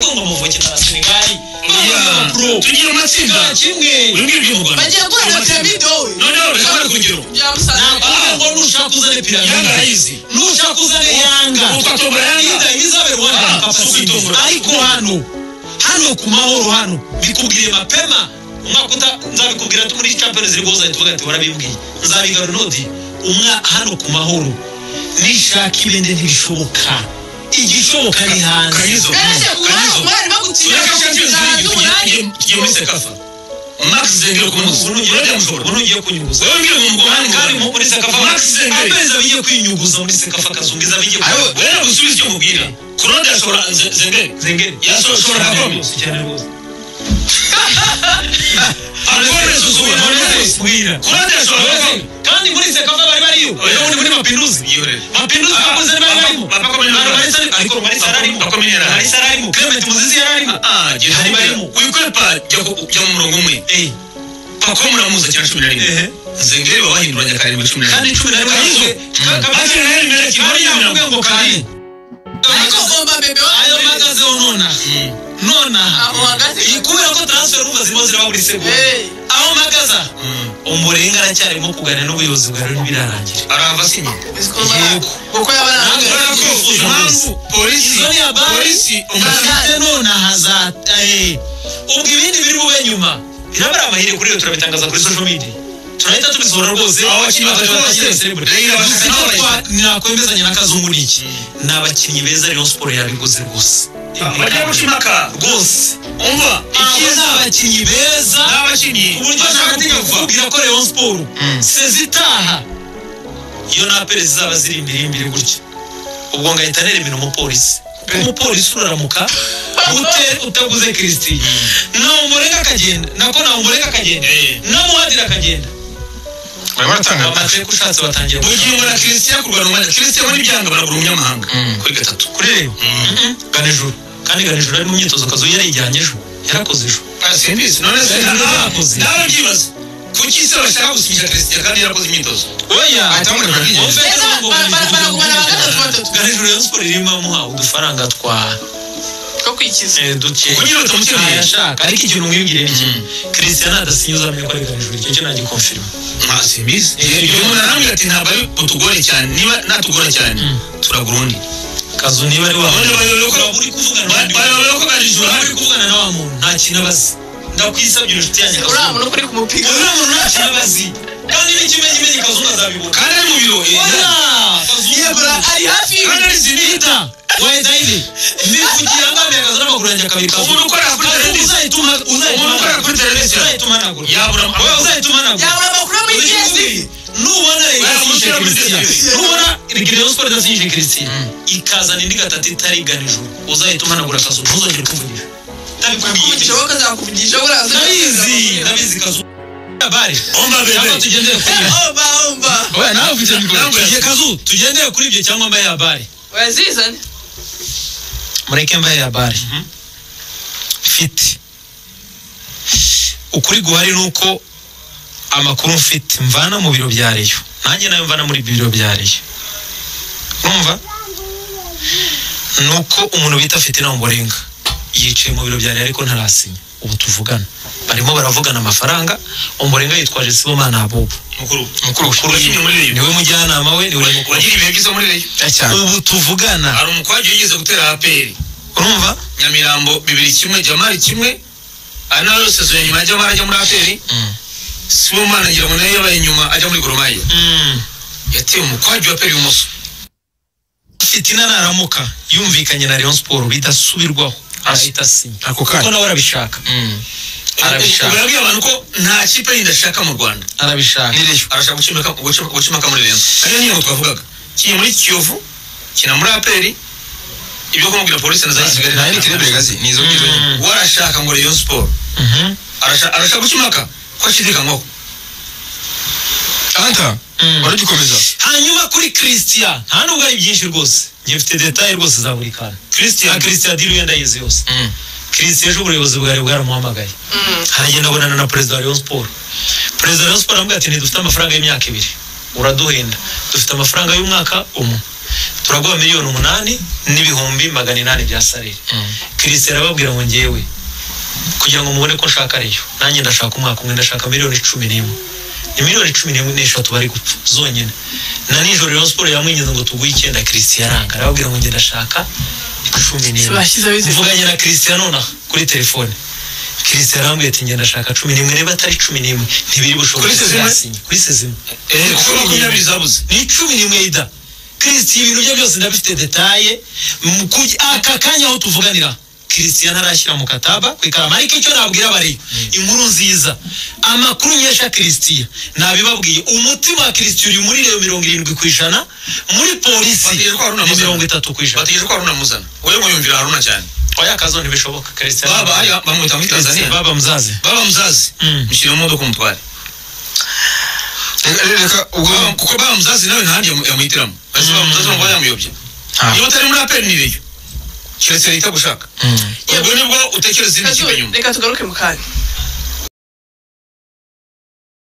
Ngo Amavubi na Senegal. Tugiye mu matsinda. Kimwe. Uyu nguyu mu Rwanda. Bagiye guhura na Piramide wowe. Noneho reka bari ku rugero. Bya Musanze. Nakubwira ngo nushaka uzane Yanga Piramide, arayizi. nushaka uzane Yanga, Ukatombora Yanga. Ida izabe Rwanda. Ah, Papa si ukwitombora. Ariko hano ku Mahoro, hano bikubwiye mapema, umwaka uta nzabikubwira muri Champions League uzahita uvuga ati warabimbwiye, nzabigarura nodi umwa hano ku Mahoro. Nishaka ibende ntibishoboka, igishoboka ni hanze. Kanyizo. Ese Kanyizo. umwari bagutsinda Tureka bakakugeza Champions hanze League umunani. tugiye muri CECAFA. Max Zengero ku munsi. Urajya mushobora. Ubu ntugiye kunyuguza. Wowe mbwira ngo mugomane. Kandi muri CECAFA Max Zengero. amezi abigiye kwinyuguza muri CECAFA, kazungiza abigiye. Ayo, wewe gusubiza icyo mubwira. Claude yashobora Zengero. Zengeri. Yashobora Pacome. Cyane rwose. Pacome Zouzoua. Bwira. Claude yashobora Pacome. Kandi muri CECAFA bari bariyo. Oya. Ubundi muri Mapinduzi. Yihorere. Mapinduzi bakoze bari barimo. Pacome ni Marisa, ariko Marisa ararimo. Pacome ni yarahari. Marisa ararimo. Clement Muzizi yararimo. Ah, jya Hari barimo. Wikwepa jya mu murongo umwe. Eh. Pacome uramuzi cyane 11. Ehe. Zengero babahinduranya karindwi 11. Kandi 11. Kanyizo. Bakina na Emelec muri Kandi Nyamirambo. ngo kari. Ariko ugomba bebe Ayo wawe. mpagazeho nonaha. Nonaha. Aho uhagaze. Iyi kubera ko transfer urumva zirimo ziraba buri segonda. Eh. Aho mpagaza. Umurenga aracyarimo kuganira n'ubuyobozi bwa Rayon birarangira. Arava asinye. Yego. Kuko yaba Ntabwo arahagaze. Twifuza Impamvu polisi Izo ni habari. polisi umusirikare Mfite nonaha za ubwo ibindi biri bube nyuma biraba ari amahire kuri iyo, turabitangaza kuri social media, turahita tubisohora rwose. Abo bakinnyi batatu bose, Celebrate. Raila bashaka Gusa icyo n'abayizi. Nakwemezanya na Kazungu ni iki? Ni abakinnyi beza, Rayon Sport yabiguze rwose. Bajya guca impaka. Rwose. Umva. Abo ni abakinnyi beza Ni abakinnyi ku buryo bashaka nshaka kuva. kukubwira ko Rayon Sport sezitaha iyo na APR zizaba ziri imbere imbere gutya, ubwo ngahita neremera umupolisi, kuko umupolisi uraramuka ute utaguze Christian na Umurenga akagenda, nako na Umurenga akagenda Eh. na Muhadiri akagenda. Barimo baratanga. Amateka ushatse batangira. Bugingo na Christian kurwana umwanya. Christian muri byanga baragura umunyamahanga kuri gatatu. Kuri rero Ganijuru, kandi Ganijuru ari mu myitozo, kazu yarayijyanye ejo, yarakoze ejo. Ah, simbizi none se. Ganijuru yarakoze. Nawe byibaza kuki se bashaka gusinyisha Christian kandi yarakoze imyitozo? Oya. Ahita bamureka akigenda. Wowe Ese baragumana ba gatatu batatu. Ganijuru Rayon Sport irimo amuha udufaranga twa Two kwikiza. Duke. Kuko nyine batamukeneye. Ntayashaka, ariko ikintu mwibwire ni kimwe: Christian adasinye uzamenye ko ari Ganijuru, icyo cyo nagikonfirma. Ah, simbizi. Ibyo umuntu arambwira ati ntabwo ari butugore cyane, niba natugora cyane turagura undi. Kazu niba ari wa None bayobewe ko- uri kuvugana n'undi bayobewe ko Ganijuru uri ahari. kuvugana na wa muntu nta kintu abazi, ndakwisabye inshuti yanjye Kazungu. Uriya muntu uri kumupiga. Uriya muntu nta kintu abazi, kandi n'ikimenyimenyi Kazungu azabibona. Kandi ari mu biro. Oya, Kazungu Yebura ari hafi. Kandi ari zinita. wahita inde mbivugira ngambiye Kazungu n'amaguru yanjye akabiri. Kazungu Umuntu ukora kuri Kazungu televiziyo. uzahita uzahita Umuntu ukora kuri televiziyo. uzahita umanagura. Yabura. Wowe uzahita umanagura. Yabura amakuru yo muri DSTV. Nubona Rayon Bayamushyira muri Christian, DSTV. nubona Rayon Sport idasinyije Christian ikazana indi gatatu itari Ganijuru, uzahita umanagura Kazungu, ntuzongere kuvugisha. Ndabikubwiye. Kuvugisha wowe kazakuvugisha buriya. Ndabizi, ndabizi Kazungu. Habari. Omba bebe. Cyangwa tugendere kuri ibyo. Omba omba. Oya, nawe ufite mikoro. Ntabwo Tugiye Kazu, tugendere kuri ibyo cyangwa mbaye habari. Wazizane. Mureke mbaye habari. Mfite. Ukuri guhari ni uko amakuru mfite mvana mu biro bya Rayon. Nanjye nayo mvana muri biro bya Rayon. Urumva? Ni uko umuntu bita Fitina Ombolenga yicaye mu biro bya Rayon ariko ntarasinya. Ubu tuvugana. Barimo baravugana amafaranga, Ombolenga yitwaje Sibomana Abubu. Mukuru. Mukuru we. Wakinnye muri Rayon. Niwe mujyanama we, niwe mukuru. Wagira ibihe byiza muri Rayon. Eh, cyane. Ubu tuvugana. Hari umukwaju yigeze gutera APR. Urumva? Nyamirambo 2-1, Jamali 1. Ari nawe sezo ya nyuma ya Jamali ajya muri APR. Sibomana ngira ngo nawe yabaye inyuma ajya muri Gor Mahia. Yateye umukwaju wa APR ibumoso. Fitina naramuka yumvikanye na Rayon Sport bidasubirwaho, arahita asinya. Ako kanya. Kuko nawe arabishaka. Arabishaka. Ubwo yabwiye abantu ko nta kipe yindi ashaka mu Rwanda. Arabishaka. Ni Rayon. Arashaka gucimaka muri Rayon. Ariyo niyo twavugaga. Kina muri Kiyovu, kina muri APR. Ibyo kumubwira polisi na za Kigali. Nta yindi kirebere gazi. Ni izo ngizo nyine. We arashaka ngo Rayon Sport. Arashaka gucimaka ko ashidikanywaho. Anta, wari ugikomeza. Hanyuma kuri Christian nta nubwo ari byinshi rwose. Njye mfite detail rwose za buri kantu. Christian Christian deal wenda yizi yose. Christian ejo ubuyobozi bwari bwaramuhamagaye. Aragenda abonana na perezida wa Rayon Sport. Perezida wa Rayon Sport aramubwira ati ntidufite amafaranga y'imyaka ibiri. Uraduhenda. Dufite amafaranga y'umwaka umwe. Turaguha 8,800,000 bya salaire. Christian arababwira ngo ngewe kugira ngo mubone ko nshaka Rayon, nanjye ndashaka umwaka umwe, ndashaka 11 miliyoni. Ni 13 miliyoni bari gupfa zonyine. Na nijoro Rayon Sport yamwinginze ngo tuguhe 9, Christian aranga, arababwira ngo njye ndashaka 11. Bashyizeho izi- Mvuganye na Christian nonaha kuri telefone, Christian arambwira ati njye ndashaka 11, niba atari 11 ntibiri bushoboke. Kuri saison imwe? Sinyasinye. Kuri saison imwe. Kuko 20 zabuze. Ni 11 ida. Christian ibintu bye byose ndabifite détaillé. Aka kanya aho tuvuganira Christian arashyira mu kataba ku ikaramu, ariko icyo nabwira bari inkuru nziza, amakuru nkesha Christian nabibabwiye, umutima wa Christian uri muri Rayon 70%, muri Polisi Bategereje ko Haruna ni amuzana. 30%. Bategereje ko Haruna amuzana, wowe ngo yumvira Haruna cyane. Oya kazo, ntibishoboka Christian. Baba hariya bamwita muri Tanzania. Baba mzazi. Baba mzazi. Mushyira mu modoka umutware. Reka reka ubwo Kuko baba mzazi nawe ntahandi yamuhitiramo. Ese baba mzazi ngo yamuyobye? Niba utari muri APR ni Rayon, keretse leta gushaka, ubwo nibwo utekereza izindi Kazu, kipe nyuma. Reka tugaruke mu kanya.